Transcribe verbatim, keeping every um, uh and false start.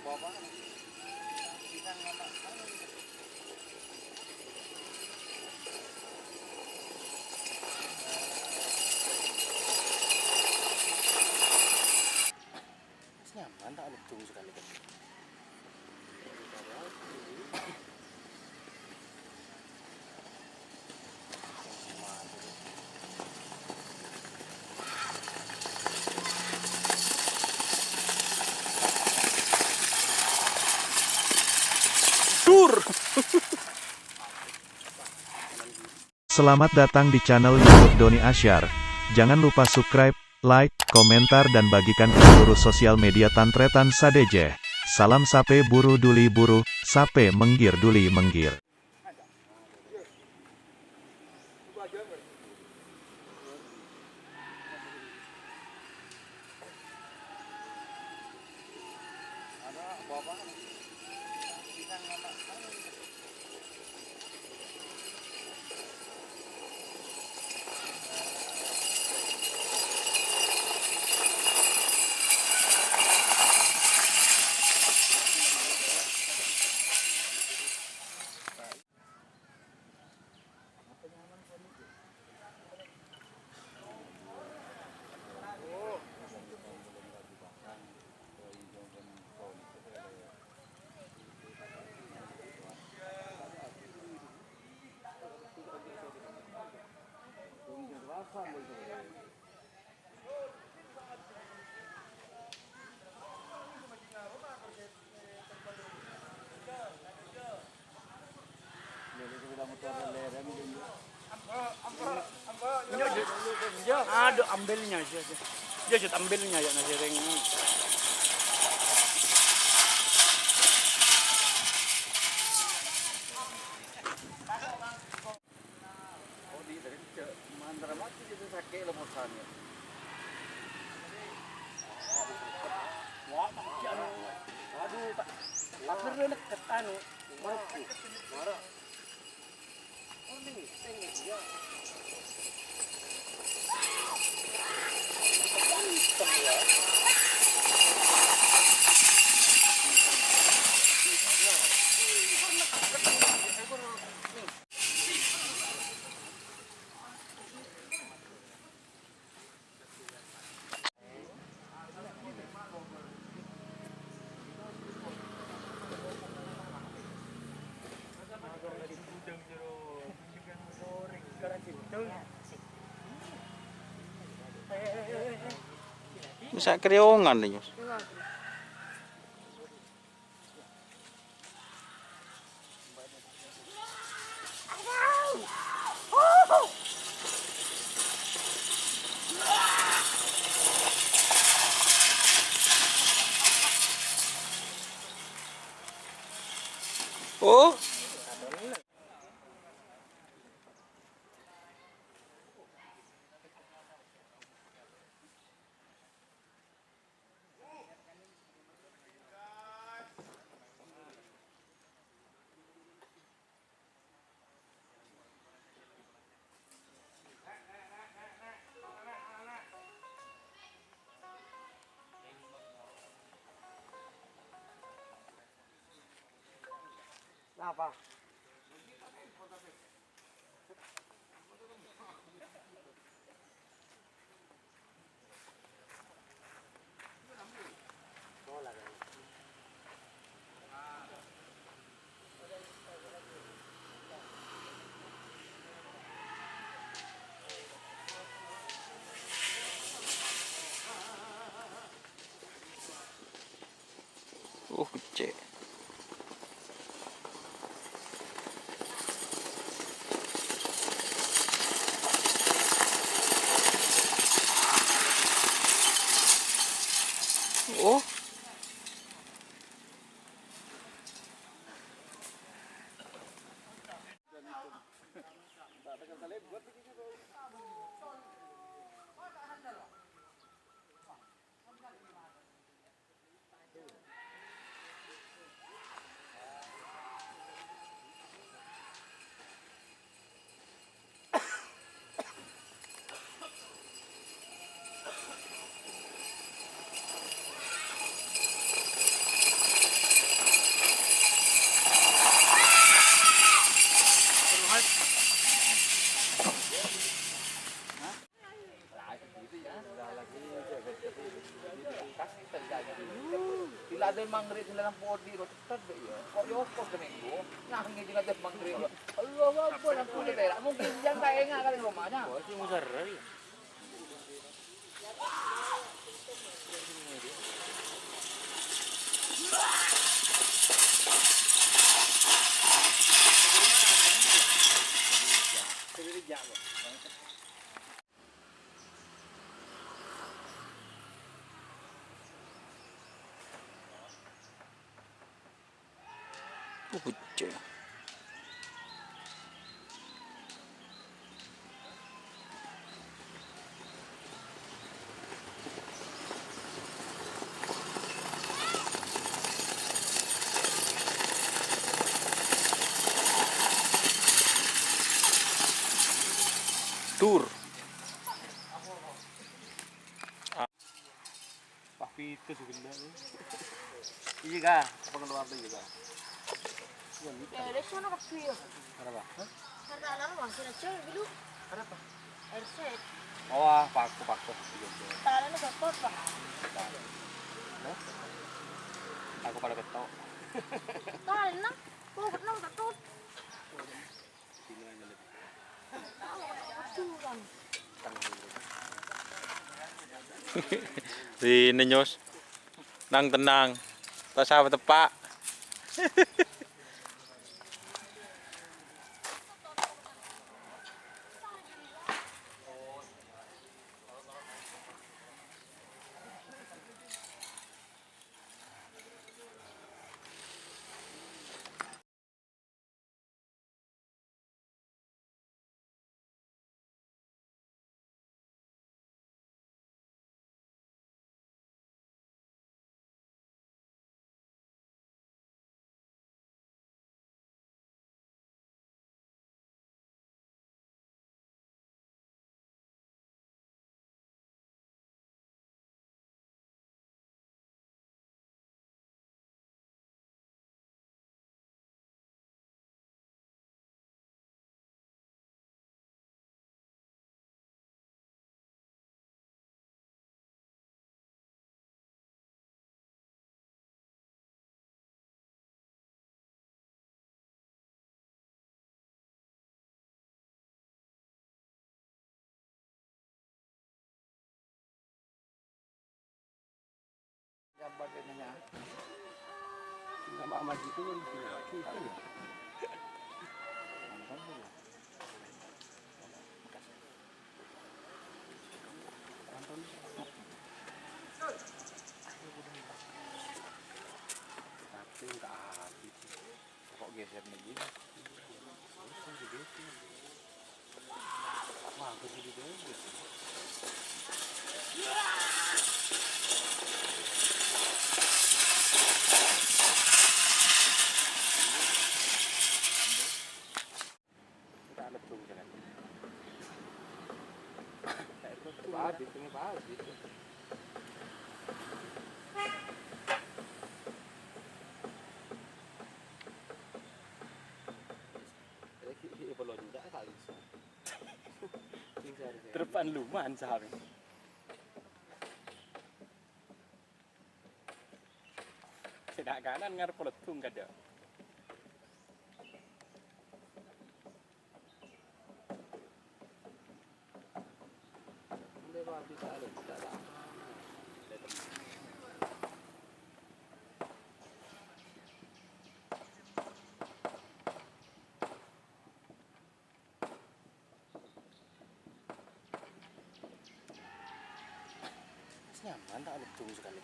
Nyaman ta' lodung sakalè kan. Dur. Selamat datang di channel YouTube Doni Asyar. Jangan lupa subscribe, like, komentar, dan bagikan ke seluruh sosial media tan-tarètan sadhâjâ. Salam sapè buru duli buru, sapè mèngghir duli mèngghir. Aduh, ambilnya aja. Ya, ya, ambilnya ya, nasi ring. Oh, di, dari cek, mantara mati jadi sakit leposan ya. Wah, mati anu. Aduh, tak, tak perlu deket anu. Marah. Marah. Oh, ini, ini, ya. Bisa keriongan nih, Yus. Oh. Napa? Uh, kecil. Oh. Ila ade maghrib sembilan puluh di ro tetep be iya. Kok yo kok seminggu? Nah, ini juga ada maghrib. Allahu Akbar, aku udah berak. Mungkin jangan kayak enggak kali rumahnya. Wah, si Musarraf ya. Pucè. Tur. Wah, pitu sebenarnya. Iya, Kak. Apa keluar tuh, iya, Kak? Iya, Kak. Ya, ada sana kafe ya. Ada apa? Hah? Karena alam masih aja dulu. Ada apa? Air set. Oh, ah, paku, paku. Iya, iya. Talan udah kotor, Pak. Hah? Aku pada ketok. Talan, nah. Oh, betul, betul. Sini, Nyus. Nang tenang. Ta' sapa teppa'. Kok geser nih gini? Wah, aku jadi geser. Terpan luman sahabat. Sè dâ' kanan ngarep peleddung kadhâ'. Nyaman ta' leddung sakalè.